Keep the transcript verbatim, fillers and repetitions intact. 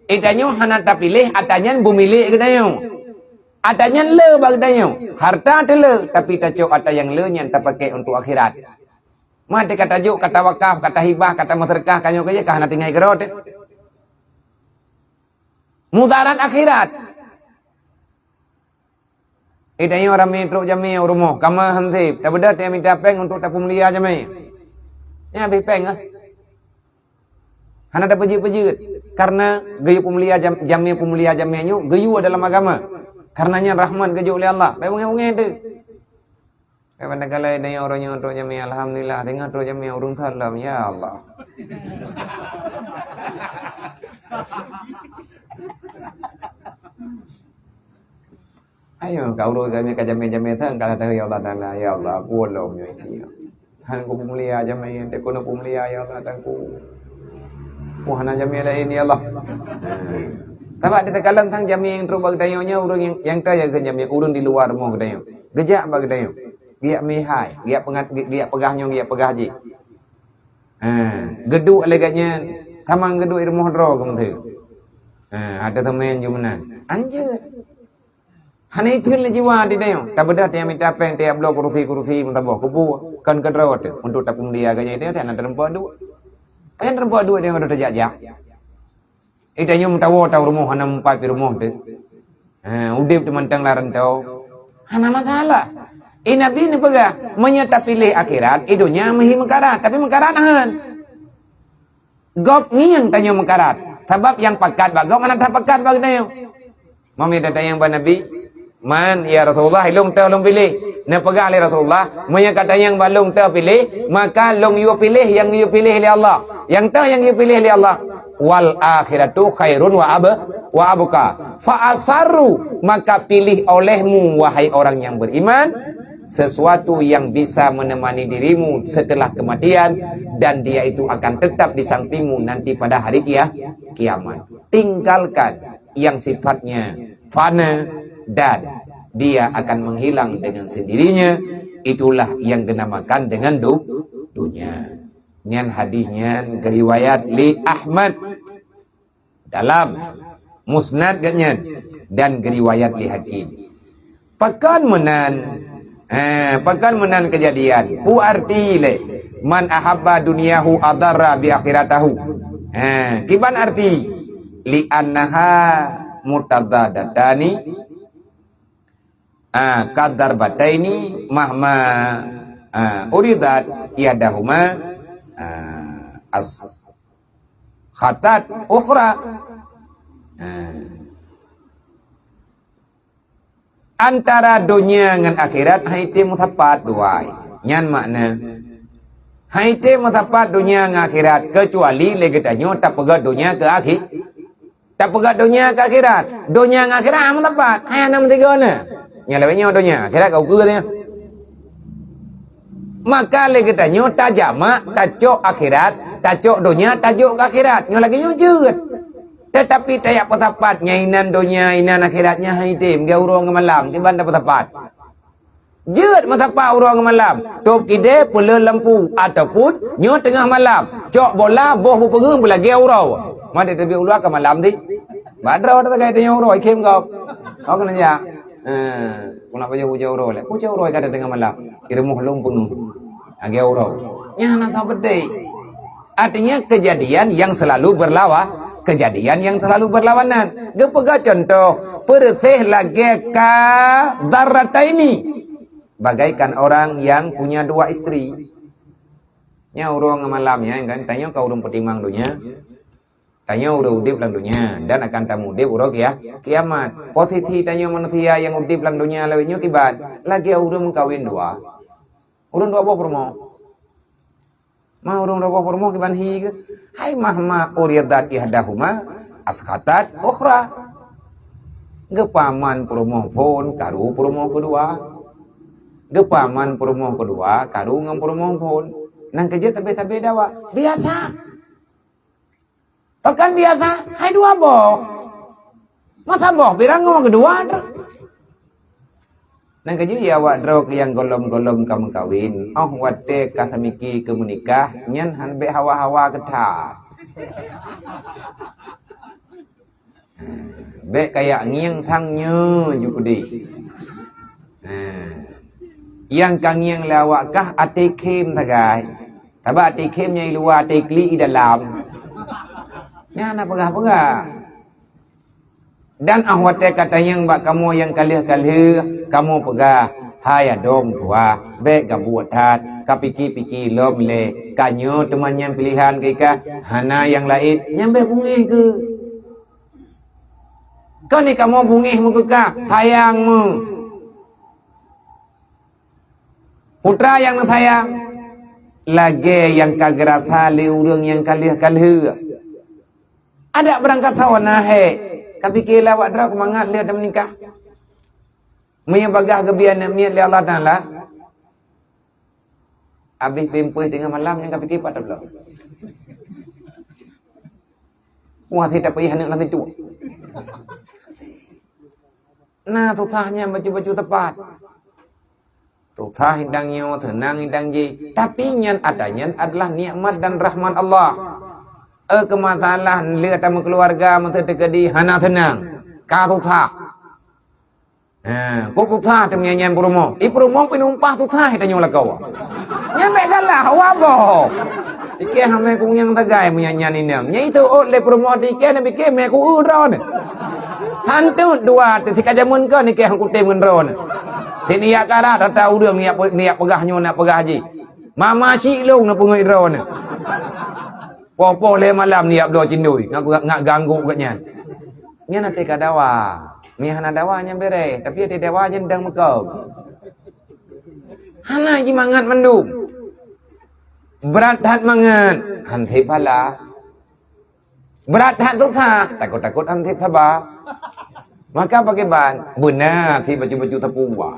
Eh, tanyoe hana tapiléh ata nyan beumilék geutanyoe. Ata nyan le bak geutanyoe. Harta teu le, tapi tacok ata nyang le nyan tapaké untuk akhirat. Maté ka tajok, ka tawakaf, ka tahibah, ka tameuseudeukah, ka nyoe ka jeuet, ka hana tinggai keudroe teuh. Mudarat akhirat. Eh, tanyoe ramé trok jamé u rumoh, kama han sép, tabeudôh tamita péng untuk tapeumulia jamé. Nyan habéh péng ah. Hana tapeujeuet-peujeuet. Karena geuyue peumulia jam-, jamé, peumulia jamé nyoe geuyue dalam agama. Karena nyan rahmat geujok lé Allah. Bék beungéh-beungéh teuh. Bék, padahai tanyoe uroe nyoe trok jamé, alhamdulillah, teungoh trok jamé ureueng salam, ya Allah. Ayo, ka ureueng kami ka jamé-jamé sang, ka lheueh, ya Allah Taala, ya Allah, ampôn lom nyoe. Han kupeumulia jamé, teuh keuneuk peumulia, ya Allah, Tuhanku. Wah, hana jamé laén, ya Allah. Sabab di takalon sang jamé nyang trok bak geutanyoe nyoe, ureueng nyang, nyang ka jaga jamé, ureueng di luwa rumoh geutanyoe. Geujak bak geutanyoe. Geujak meuhai, geujak peungat-, geujak peugah nyoe, geujak peugah jih. Ha, geuduek lagèe nyan, tamong geuduek di rumoh droe keumeusé. Ha, ada teumèn jeuet meunan. Anjeut. Hana itheun lé jiwa di tanyoe. Tabeudôh tamita péng, tajak bloe kurusi-kurusi meusaboh. Keupeue? Kon keudroe teuh. Untuk tapeumulia geutanyoe, tanyoe hana teurimpa duek. Hana teurimpa duek tanyoe ka tajak-jak. Eh, tanyoe meutawoe teuh u rumoh, hana meupat pih rumoh teuh. Ha, udép teuh mantong lam rantau. Hana masalah. Eh, Nabi neupeugah, meunyoe tapiléh akhirat, eh, donya meuhi meukarat. Tapi meukarat han. Gob ngieng tanyoe meukarat. Sabab nyang pakat bak gob hana that pakat bak geutanyoe. Meunyoe tatanyong bak Nabi, "Man, ya Rasulullah, ilôn toh lôn piléh?" Neupeugah lé Rasulullah, "Meunyoe ka tanyong bak lôn toh piléh, maka lôn yue piléh nyang yue piléh lé Allah. Nyang toh nyang yue piléh lé Allah. Wal akhiratu khairun wa ab-, wa abqa. Fa asarru, maka pilih olehmu, wahai orang yang beriman, sesuatu yang bisa menemani dirimu setelah kematian, dan dia itu akan tetap di sampingmu nanti pada hari kia-, kiamat. Tinggalkan yang sifatnya fana dan dia akan menghilang dengan sendirinya, itulah yang dinamakan dengan du-, dunia." Nyan hadis nyan geuriwayat lé Ahmad dalam Musnad geuhnyan dan geuriwayat lé Hakim. Pakon meunan, eh, pakon meunan keujadian? Peue arti lé, "Man ahabba dunyahu adarra bi akhiratahu." Eh, kiban arti? "Li annaha mutadadatani, ah, kadarbataini mahma, ah, uridat ihdahuma, ah, as khatat ukhra." Ah. Antara donya ngon akhirat han item meusapat dua. Nyan makna, han item meusapat donya ngon akhirat, keucuali lé geutanyoe tapeugét donya keu akhi-, tapeugét donya keu akhirat. Donya ngon akhirat han meusapat, hai hana meusigoe na. Nyang lawét nyoe donya, akhirat ka ukeue nyoe. Maka lé geutanyoe tajamak, tacok akhirat, tacok donya, tajok keu akhirat. Nyoe lagèe nyoe jeuet. Tetapi tajak peusapat nyan inan donya, inan akhirat nyan han item, geu uroe ngon malam, kiban tapeusapat. Jeuet meusapat uroe ngon malam, tôb kidée, peuleueh lampu, ataupun nyoe teungoh malam, cok bola, boh beupeungeuh beulagèe uroe. Maté teubiet u luwa ka malam teuh. Bak droe tagai tanyoe uroe, ikhém gob. Oh, keuneuk jak. Eh, keuneuk pajoh bujur uroe lé. Bujur uroe ka teungoh malam. Di rumoh lôn peungeuh. Lagèe uroe. Nyan hana sabe beutôi. Artinya kejadian yang selalu berlawa-, kejadian yang selalu berlawanan. Geupeugah contoh, peureuséh lagèe ka darrataini. Bagaikan orang yang punya dua istri. Nyan uroe ngon malam nyan kan, tanyoe ka ureueng peutimang donya. Tanyoe ureueng udép lam donya dan akan tamudép uroe kia-, kiamat. Posisi tanyoe manusia nyang udép lam donya lawét nyoe kiban, lagèe ureueng meukawen dua. Ureueng dua boh peurumoh. Ma ureueng dua boh peurumoh kiban hi geuh? Hai mahma uridat ihdahuma askhatat ukhra. Geupaman peurumoh phon karu peurumoh keudua. Geupaman peurumoh keudua karu ngon peurumoh phon. Nang keujeuet sabé-sabé dawa. Biasa. Pakon biasa, hai dua boh. Masa boh pih rangoe keudua droe. Nang keujeuet awak droe nyang gohlom-gohlom ka meukawen, óh watèe ka samiki keu meunikah, nyan han bèk hawa-hawa keu that. Bék kajak ngieng sang nyoe ju keudeh. Nah, nyang ka ngieng lé awak kah até khém sagai. Sabab até khém nyang i luwa, até klik i dalam. Nyan na peugah-peugah. Dan óh watée ka tanyong bak kamoe nyang ka lheueh-ka lheueh, kamoe peugah, "Hai adom tuha, bék gabuek that, ka pike-pike lom lé, ka nyoe teuma nyan piléhan keu i kah, hana nyang laén, nyan bék beungéh keuh." Kon di kamoe beungéh meukeukah, sayang meu. Putra nyang neusayang, lagée nyang ka geurasa lé ureuëng nyang ka lheueh-ka lheueh. Adak beurangkasoe na hék, ka pike lé awak droe keu mangat lheueh tameunikah. Meunyoe bagaih geubri aneuëk miet lé Allah Taala, abéh pampers teungoh malam nyang ka pike pat tabloe. Wah, si tapayah aneuëk lam itu. Nah, susah nyan bacut-bacut tepat. Susah idang nyoe, seunang idang jih. Tapi nyan ata nyan adalah nikmat dan rahmat Allah. Eh, keumasalah lé ata meukeuluwarga meuteuteukeudi hana seunang. Ka susah. Ha, kok susah teuh meunyan peurumoh. I peurumoh pih numpah susah tanyoe lakoe. Nyan bék salah, wa boh. Pike hamé kunyang sagai meunyan nyan inong. Nyan itu ôt lé peurumoh tike na pike mé ku droe. Santut dua teuh sikajameun kon nike hang kutem ngon droe. Siniak karat ata ureuëng niyak pe-, niyak peugah nyoe nak peugah jih. Mama si long na peungui droe. Poh-poh lé malam niyak bloe cindui ngak, ngak ganggu gobnyan. Nyan até ka dawa. Mie hana dawa nyan bereh, tapi até dawa nyan dang meukong. Hana jimangat mandum. Brat that mangat, han sép phala. Brat that susah, takot-takot han sép saba. Maka pakriban, beuna si bacut-bacut sapeue buah.